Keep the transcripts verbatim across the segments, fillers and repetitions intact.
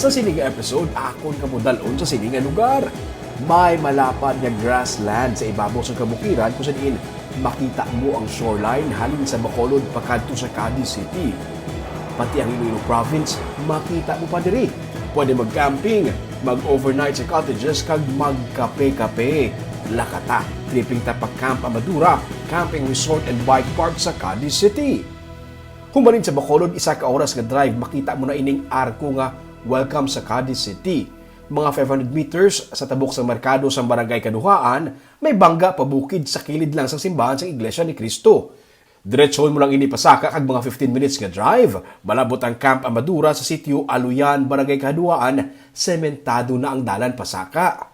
Sa sini nga episode, akon kamo dal-on sa sini nga lugar. May malapad nga grassland sa ibabaw sa kabukiran kung sa diin makita mo ang shoreline halin sa Bacolod pakadto sa Cadiz City. Pati ang Iloilo Province makita mo pa diri. Pwede mag-camping, mag-overnight sa cottages, kag magkape-kape. Lakata, tripping ta pa Camp Amadura, Camping Resort and Bike Park sa Cadiz City. Human sa Bacolod, isa ka oras nga drive, makita mo na ining arko nga Welcome sa Cadiz City. Mga five hundred meters sa tabok sang merkado sang Barangay Kaduhaan, may bangga pabukid sa kilid lang sang simbahan sang Iglesia ni Cristo. Diretsohon mo lang ini pasaka kag mga fifteen minutes nga drive, malabot ang Camp Amadura sa sitio Aluyan, Barangay Kaduhaan, sementado na ang dalan pasaka.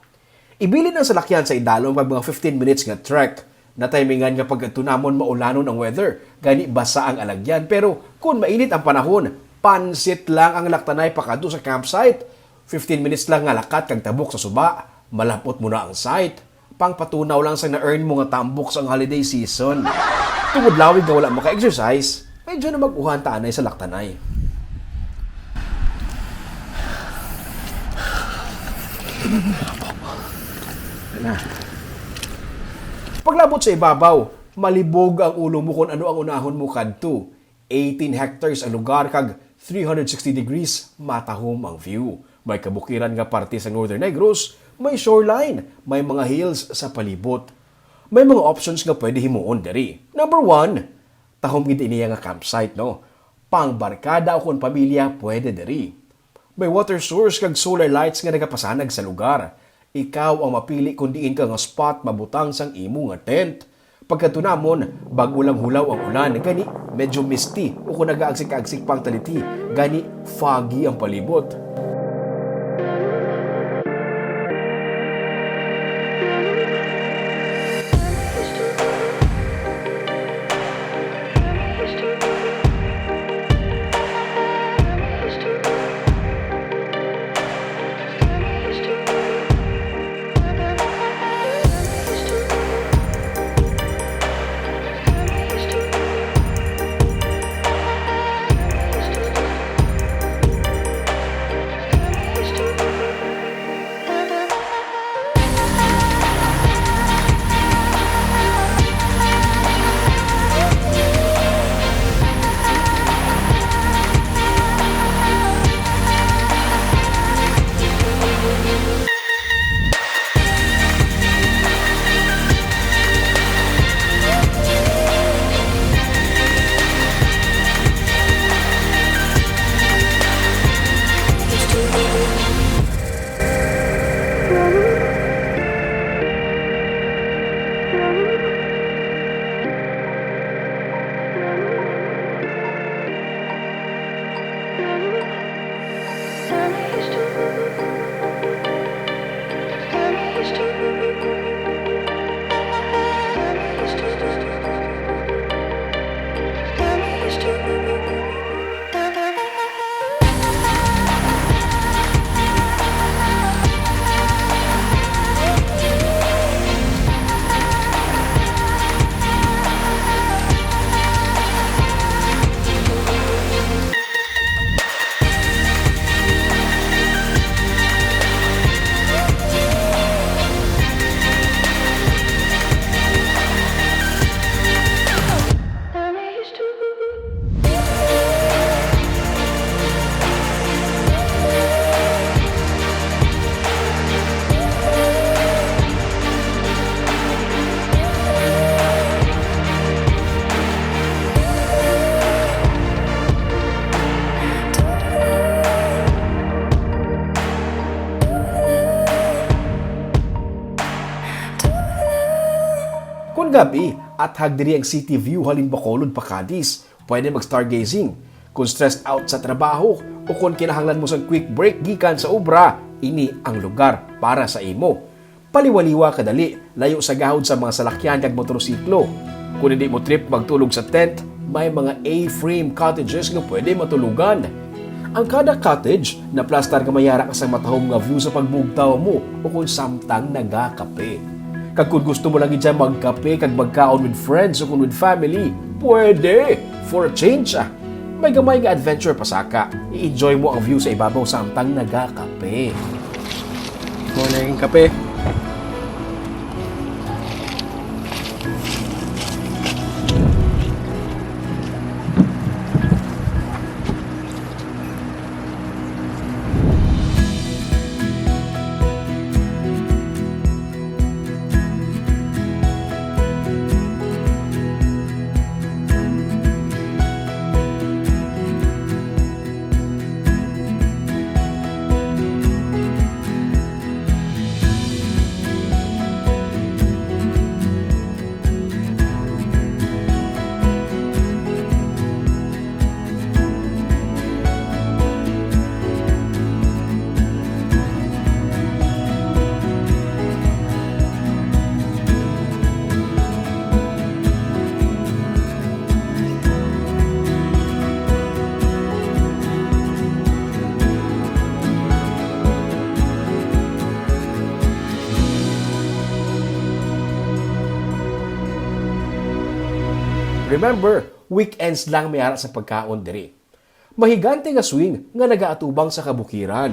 Ibilin ang salakyan sa idalom kag mga fifteen minutes nga trek. Natimingan nga pagkadto namon maulanon ang weather, gani basa ang alagyan. Pero kon mainit ang panahon, pansit lang ang laktanay pakadto sa campsite. Fifteen minutes lang nga lakat kag tabok sa suba, malapot mo na ang site. Pangpatunaw lang sa na-earn mo nga tambok sang holiday season. Tungod lawig nga wala maka-exercise, medyo na mag-uhan ta anay sa laktanay. Na. Paglabot sa ibabaw, malibog ang ulo mo kon ano ang unahon mo kadto. Eighteen hectares ang lugar kag three hundred sixty degrees matahom ang view. May kabukiran nga parte sa Northern Negros, may shoreline, may mga hills sa palibot. May mga options nga pwede himuon diri. Number one, tahom gid iniya nga campsite, no? Pang barkada o kon pamilya, pwede diri. May water source kag solar lights nga nagapasanag sa lugar. Ikaw ang mapili kon diin ka nga spot mabutang sang imo nga tent. Pagkadto namon, bag-o lang hulaw ang ulan, gani medyo misty o kon nagaagsik-agsik pa ang taliti, gani foggy ang palibot. Gab-i, athag diri ang city view halin Bacolod pa Cadiz. Pwede mag-stargazing. Kung stressed out sa trabaho o kung kinahanglan mo sa quick break gikan sa obra, ini ang lugar para sa imo. Paliwaliwa kadali, layo sa gahod sa mga salakyan kag motorsiklo. Kung hindi mo trip magtulog sa tent, may mga A-frame cottages nga pwede matulogan. Ang kada cottage naplastar nga may ara ka sang matahom nga view sa pagbugtaw mo o kung samtang nagakape. Kag kung gusto mo lang gid siya magkape kag magkaon with friends o kung with family, pwede! For a change, ah. May gamay nga adventure pasaka. I-enjoy mo ang view sa ibabaw samtang nagakape. Morning, kape. Remember, weekends lang may ara sa pagkaon diri. Mahigante nga swing nga nagaatubang sa kabukiran.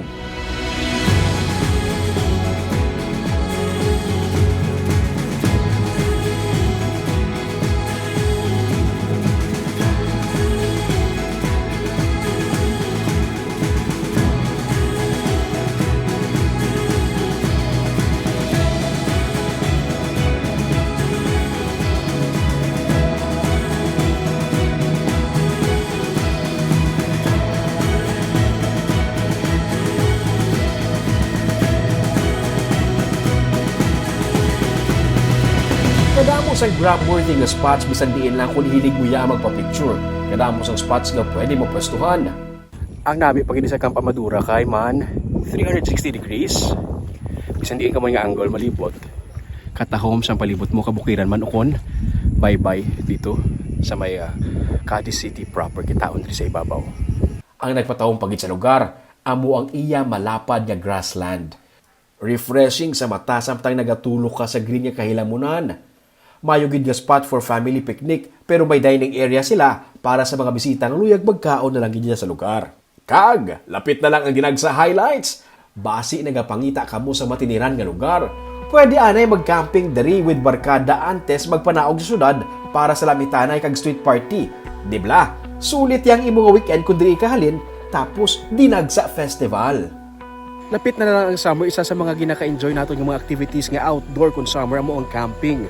Kadamo sang grab-worthy nga spots bisan diin lang kung hilig mo ya magpa-picture. Kadamo sang spots nga pwede mapwestuhan. Ang nami pa gid sa Camp Amadura kay man three hundred sixty degrees. Bisan diin ka mo nga angle malibot. Katahom sang palibot mo, kabukiran man ukon baybay dito sa may, ah, Cadiz City proper, kitaon diri sa ibabaw. Ang nagpatahom pa gid sa lugar, amo ang iya malapad nga grassland. Refreshing sa mata samtang nagatulok ka sa green nga kahilamunan. Mayo gid nga spot for family picnic, pero may dining area sila para sa mga bisita nga luyag magkaon na lang gid sa lugar. Kag lapit na lang ang Dinagsa Highlights. Basi nagapangita kamo sa matiniran nga lugar. Pwede anay mag-camping diri with barkada antes magpanaog sa syudad para sa lamitanay kag street party. Di bala? Sulit yang imo nga weekend kung diri ka halin, tapos Dinagsa Festival. Lapit na lang ang summer, isa sa mga ginaka-enjoy naton nga mga activities nga outdoor kon summer amo ang camping.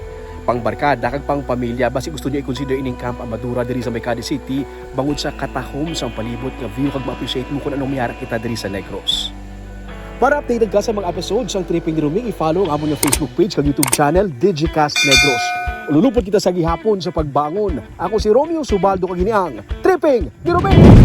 Pang barkada kag pang pamilya, basi gusto niyo i-consider ining Camp Amadura diri sa may Cadiz City, bangod sa katahom sang palibot nga view kag ma-appreciate mo kon anong may ara kita diri sa Negros. Para updated ka sa mga episode sang Tripping ni Roming, i-follow ang amon nga Facebook page kag YouTube channel, Digicast Negros. Ululupod kita sa gihapon sa pagbangon. Ako si Romeo Subaldo kag ini ang Tripping ni Roming!